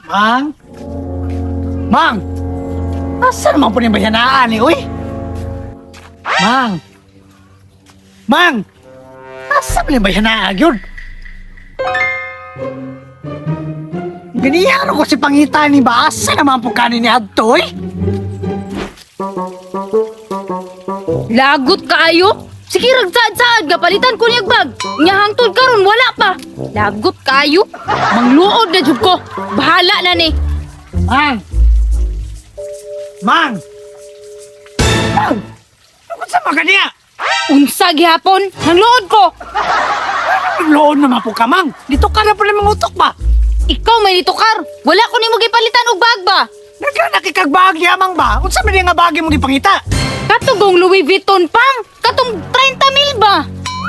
Mang? Mang! Asa naman po ni bayanaan eh, uy? Mang! Mang! Asa man ni bayanaan yun? Ganiyaro ko si pangita ni ba? Asa naman po kanin ni Adto, uy? Lagot kaayo. Sige ragsaad-saad nga palitan ko niyag bag. Nya hangtod karon wala pa. Lagot kaayo. Mangluod na jud ko. Bahala na ni. Mang! Mang! Mang! Ano sa mga niya? Unsa gihapon? Nangluod ko. Loon naman po ka, Mang! Dito ka na pala mga utok ba? Ikaw may nitukar. Wala ko nimo gipalitan og bag ba. Nagka nakikagbaag yamang ba? Unsa man nga bagay mong gipangita? Katugong Louis Vuitton pang. Katong 30 mil ba?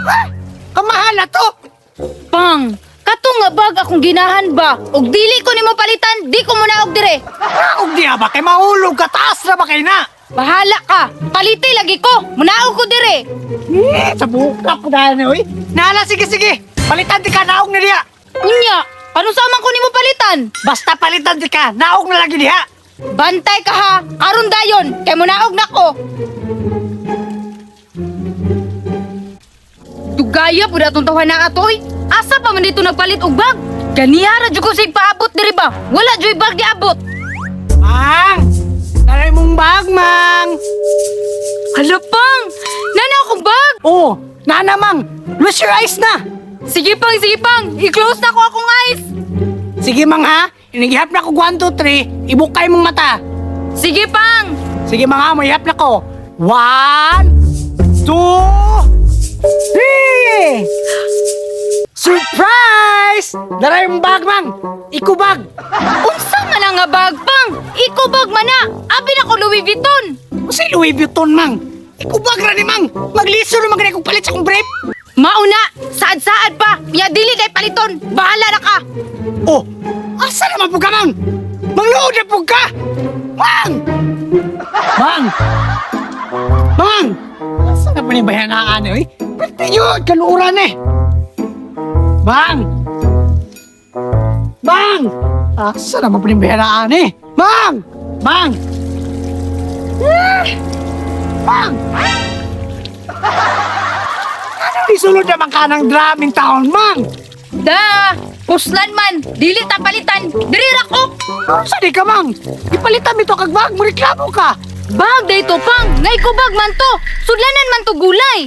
Ha? Kamahal na to! Pang. Katong nga bag akong ginahan ba? Og dili ko nimo palitan, di ko muna og dire. Raog niya ba? Kay mahulog ka, taas na ba kay na? Bahala ka. Paliti lagi ko. Munaog ko dire. Eh, sa buka po dahil ni, uy. Nala, sige, sige. Palitan di ka, naog na diha. Unya, paano sa man ko nimo palitan? Basta palitan di ka, naog na lagi diha. Bantay ka ha! Karon dayon! Kay munaog na ko! Dugaya pud atong tawhan na atoy. Asa pa man dito nagpalit og bag? Ganiha ra jud ko sig paabot diri ba? Wala juy bag giabot. Mang! Naray mong bag, Mang! Hala pang! Nana akong bag! Oh, nana, Mang! Close your eyes na! Sige pang, sige pang! I-close na ko akong eyes! Sige, Mang, ha? Inigihap na ko 1, 2, 3. Ibukay mong mata. Sige pang! Sige, Mang, ha? Mahihap na ko. 1, 2, 3! Surprise! Daray mong bag, Mang! Ikubag! Unsa man ang nga bag pang? Iko bag man na! Abi na ko Louis Vuitton! Kasi Louis Vuitton, Mang. Ikubag ra ni Mang. Magliso naman ganay kong palit sa akong brief. Mauna! Saad-saad pa! Nya dili kay paliton! Bahala na ka! Oh, asa naman po ka, Mang? Mangluod na po ka! Mang! Mang! Mang! Asa na po ni bayanaan eh? Pwede yun, kaluuran eh. Mang! Mang! Asa naman po ni bayanaan eh? Mang! Mang! Eh! Mang! Ano isulod naman ka ng draming taon, Mang? Da! Puslan man! Dili ta palitan! Diri ra ko! Sa di ka, Mang? Ipalitan mi to kag bag, reklamo ka. Bag dayto pang! Ngay ko bag man to! Sudlanan man to gulay!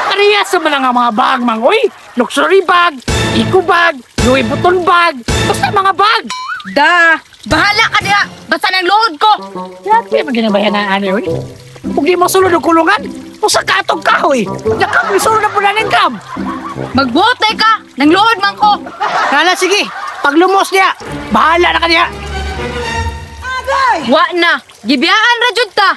Parehas sa mga mga bag, Mang. Uy, luxury bag, eco bag, Louis Vuitton bag, basta mga bag. Da! Bahala ka diha! Basta ng load ko! Grabe, maginabayan na ani, uy. Kung di mo sulod og kulungan, usa ka atong kahoy. Nakam, sulod na po na ng gram. Magbuot day ka! Nang load man ko! Nala, sige, paglumos niya, bahala na ka niya. Wa na! Gibiyaan ra jud ta!